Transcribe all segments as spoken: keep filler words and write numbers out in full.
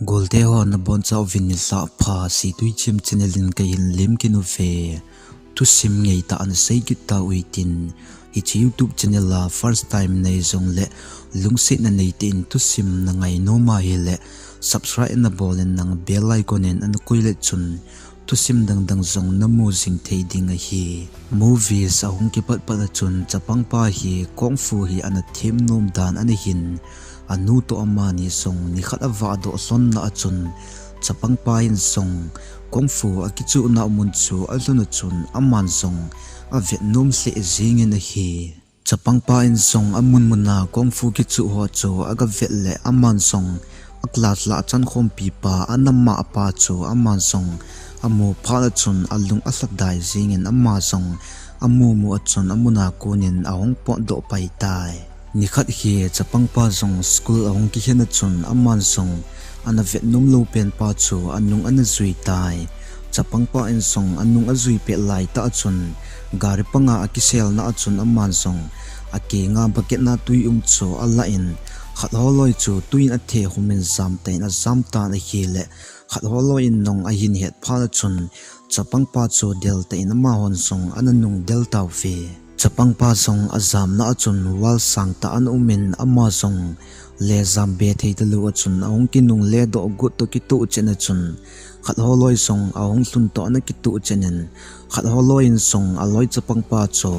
Golte ho nabonchauvin nilhah pha. Situichim channel in kahin lemkit uve. Thusim ngeitah ana seikit tauhitin, hiche YouTube channel a first time nahi jongle, lungsetna neitah in thusim nangai nom ahile, subscribe nabol in nang bell icon in ana koi le chun, thusim dangdang jong namu jing thei ding ahi. Movies ahung kipat pat a chun chapangpa hi kung fu hi ana them nom dan ana hin, anu toh amani jong nikhat avahdoh lhonna a chun, chapangpa in jong kung fu akichuh nau mun chu alhun a chun aman jong avet nom lheh jengin ahi. Chapangpa in jong amun muna kung fu kichuh ho chu agavet le aman jong a class lah a chankhompi pa, anamma pa chu aman jong amu phat a chun alung alhadai jengin ama jong amu mu a chun amuna konin ahung potdoh pai tai. Nikhat hi chapangpa jong school ahung kikhen a chun aman jong ana vet nom lou pen pa chu anung ana jui tai. Chapangpa in jong anung ajui pet laitah a chun gari panga akiselna a chun aman jong akenga bucket na tui um chu alah in, khat holoi chu tui in athehum in jamtah in ajam tan ahile, khat holoi in jong ahin het phat a chun chapangpa chu deltah in amahon jong ana nung del tauve. Chapangpa jong ajamna a chun wall sangtah ana um in ama jong le jam be thei talou a chun ahung kinung le doh got toh kitoh chen a chun khat holoi jong ahung lhun toh ana kitoh chen in khat holoi in jong aloi chapangpa chu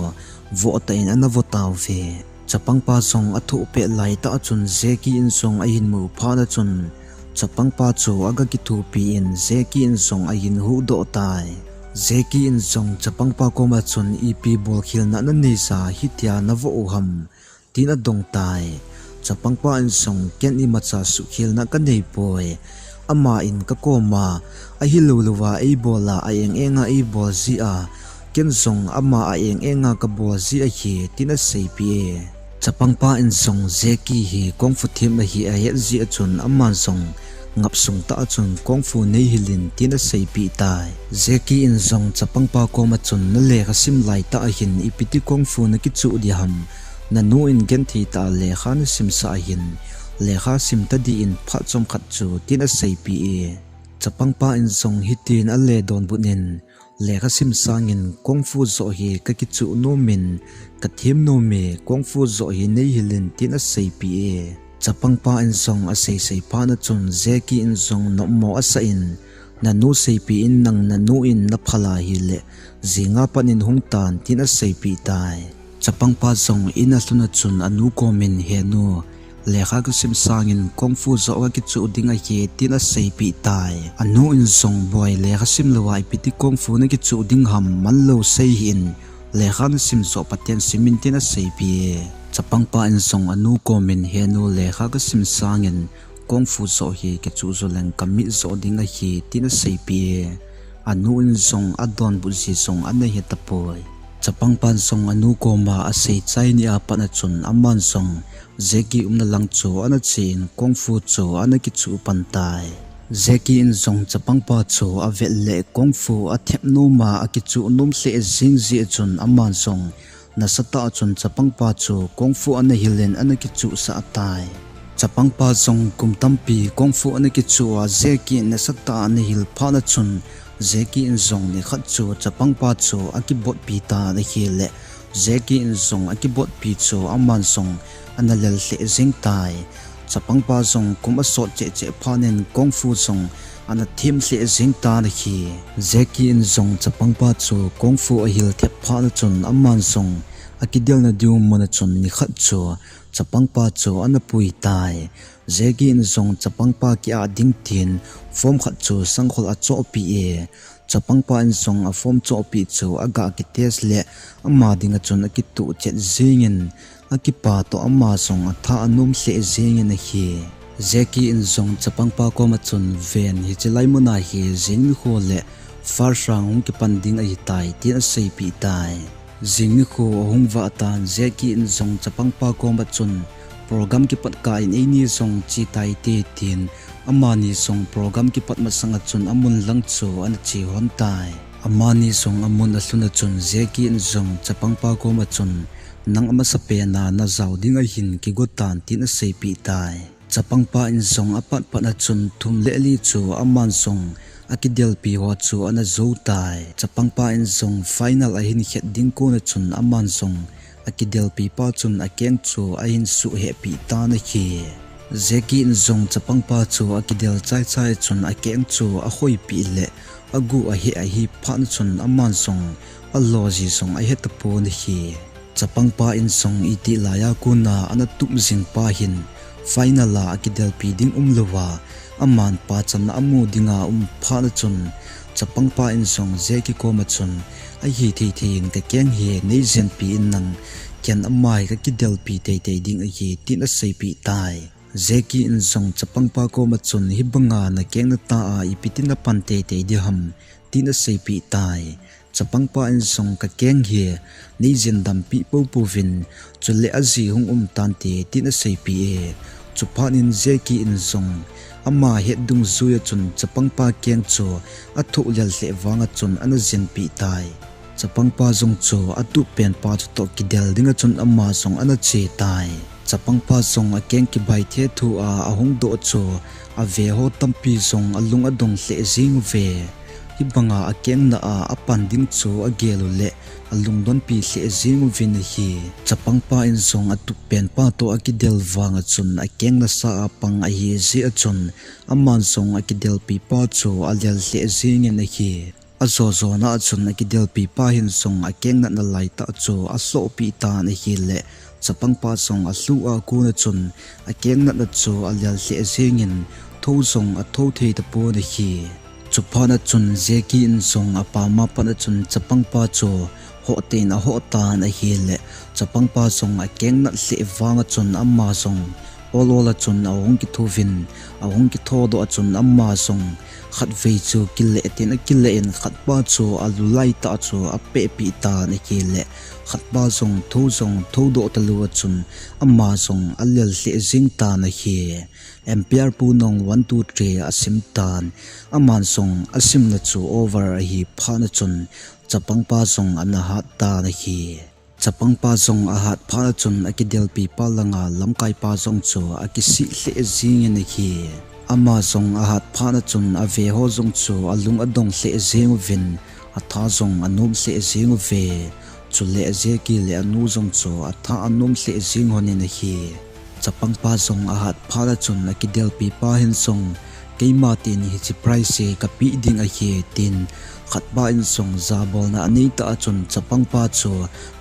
voh tah in ana vo tauve. Chapangpa jong athoh pet laitah a chun Jackie in jong ahin mu phat a chun chapangpa chu aga kithopi in Jackie in jong ahin huhdoh tai. Jackie in jong chapangpa koma chun ipi bolkhelna naneija hitia navoh u ham, tin adong tai. Chapangpa in jong ken imacha suhkhelna kaneipoi. Ama in kakoma ahilou louva eibola a eng enga eibol jeh a, ken jong ama a eng enga kabol jeh ahi, tin aseipeh e. Chapangpa in jong Jackie hi kung fu them ahi ahet jeh a chun aman jong ngapsung tah a chun kung fu neihil in tin aseipeh tai. Jackie in jong chapangpa koma chun nalekha sim laitah a hin ipiti kung fu nakichuh diham, nanu in genthei tah a lekha nasimsah a hin lekha sim tadih in phat chomkhat chu, tin aseipeh e. Chapangpa in jong hitin ale donbut in, lekha sim sangin kung fu joh hi kakichuh nom in, kathem nom e, kung fu joh hi neihil in, tin aseipeh e. Chapangpa in jong aseisei phat a chun Jackie in jong nopmo asah in, nanu seipeh in nang nanu in naphal ahile, jinga pat in hung tan, tin aseipeh tai. Chapangpa jong in alhun a chun anu komin, he nu, lekha kasim sangin kung fu joh kakichuh ding ahi, tin aseipeh tai. Anu in jong, boi, lekha sim louva ipiti kung fu nakichuh ding ham, manlou sei hih in, lekha nasim joh Pathen sim in, tin aseipeh e. Chapangpa in jong anu komin, he nu, lekha kasim sangin kung fu joh hi kichuh jo leng kamit joh ding ahi, tin aseipeh e. Anu in jong adonbut ji jong ana he tapoi. Chapangpan jong anu koma asei chai ni a pat a chun aman jong Jackie umna lang chu ana che in kung fu chu ana kichuh pan tai. Jackie in jong chapangpa chu avet le kung fu athem nom a akichuh nom lheh jing jeh a chun aman jong nasatah a chun chapangpa chu kung fu ana hil in ana kichuhsah tai. Chapangpa jong kum tampi kung fu ana kichuh a Jackie in nasatah a ana hil phat a chun Jackie in jong nikhat chu chapangpa chu akibotpi tan ahile Jackie in jong akibotpi chu aman jong ana lel lheh jeng tai. Chapangpa jong kum asot cheh cheh phat in kung fu jong ana them lheh jeng tan ahi. Jackie in jong chapangpa chu kung fu ahil thep phat a chun aman jong akidelna diu mun a chun nikhat chu chapangpa chu ana pui tai. Jackie in jong chapangpa ki-ah ding tin form khat chu sangkhol achohpeh e. Chapangpa in jong a form chohpeh chu aga kitest le ama dinga chun akituh chet jeng in akipa toh ama jong atha anom lheh jeng in ahi. Jackie in jong chapangpa koma chun, ven, hiche lai muna hi jing nikho le first round hung kipan ding ahitai, tin aseipeh tai. Jing nikho ahung vah tan Jackie in jong chapangpa koma chun, program kipat kah in eini jong che taite, tin amani jong program kipat masanga chun amun lang chu ana che lhon tai. Amani jong amun alhun a chun Jackie in jong chapangpa koma chun, nang amasapen a najao ding ahin kigo tan, tin aseipeh tai. Chapangpa in jong apatpat a chun thum le li chu aman jong akidelpi ho chu ana jou tai. Chapangpa in jong final ahin khet ding kon a chun aman jong akidelpi pa chun akeng chu ahin suhhehpi tan ahi. Jackie in jong chapangpa chu akidel chaichai chun akeng chu ahoipi le agu aheh ahi phat chun aman jong alo ji jong ahetapon ahi. Chapangpa in jong itih laiya kona ana tup jing pa hin final a akidelpi ding umlouva, aman pachatna amu dinga um phat a chun, chapangpa in jong Jackie koma chun, ahithei thei in kakeng hi neijenpi in lang, ken ama hi kakidelpi teitei ding ahi, tin aseipeh tai. Jackie in jong chapangpa koma chun, hibanga nakeng nata a ipi tin napan teitei diham, tin aseipeh tai. Chapangpa in jong kakeng hi neijen dampi poupouvin, chule aji hung um tante, tin aseipeh e. Chuphat in Jackie in jong ama het dungjuia chun chapangpa keng chu athoh lel lheh vanga chun ana jenpeh tai. Chapangpa jong chu atuppenpa chutoh kidel dinga chun ama jong ana che tai. Chapangpa jong akeng kibai thethu a ahung doh chu aveho tampi jong alung adong lheh jeng uve. Hibanga akeng na a apan ding chu agel uleh alungdonpi lheh jeng uvin ahi. Chapangpa in jong atuppenpa toh akidel vanga chun akeng nasa a pang ahi jeh a chun aman jong akidelpi pa chu alel lheh jengin ahi. Ajo jona a chun akidelpi pa hin jong akeng natna laitah chu alhohpeh tan ahile, chapangpa jong alhu a kona chun akeng natna chu alel lheh jengin thou jong athou thei tapon ahi. Chuphat a chun Jackie in jong apam a pat a chun chapangpa chu hoh tein ahoh tan ahile, chapangpa jong akeng nat lheh vanga chun ama jong ol ol a chun ahung kithuvin, ahung kithodoh a chun ama jong khatvei chu kileh tin akileh in khatpa chu alu laitah chu apehpeh tan ahile, khatpa jong thou jong thoudoh talou a chun ama jong alel lheh jeng tan ahi. Empire pu nong one two three asim tan, aman jong asimna chu over ahi phat a chun chapangpa jong ana hat tan ahi. Chapangpa jong ahat phat a chun akidelpi pa langa lamkaipa jong chu akisih lheh jengin ahi. Ama jong ahat phat a chun aveho jong chu alung adong lheh jeng uvin, atha jong anom lheh jeng uve. Chule Jackie le anu jong chu atha anom lheh jeng lhonin ahi. Chapangpa jong ahat phat a chun akidelpi pa hin jong, keima teni hiche prize hi kapeh ding ahi, tin khatpa in jong jabolna aneitah a chun chapangpa chu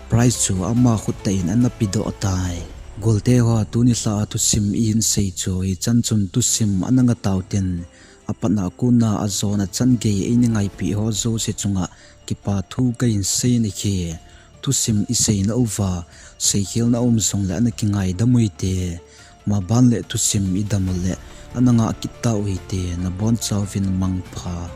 prize chu ama khut tah in ana pedoh tai. Golte ho, tuni lha a thusim ihin sei chu hichan chun thusim ana ngatau tin, apatna kona ajona chan gei eina ngaipeh ho jouse chunga kipa thu kahin seiyin ahi. Thusim isei nauva, seikhelna um jongle ana kingaidam uhite. Maban le thusim idam uleh ana ngah kit tau hite, nabonchauvin mangpha.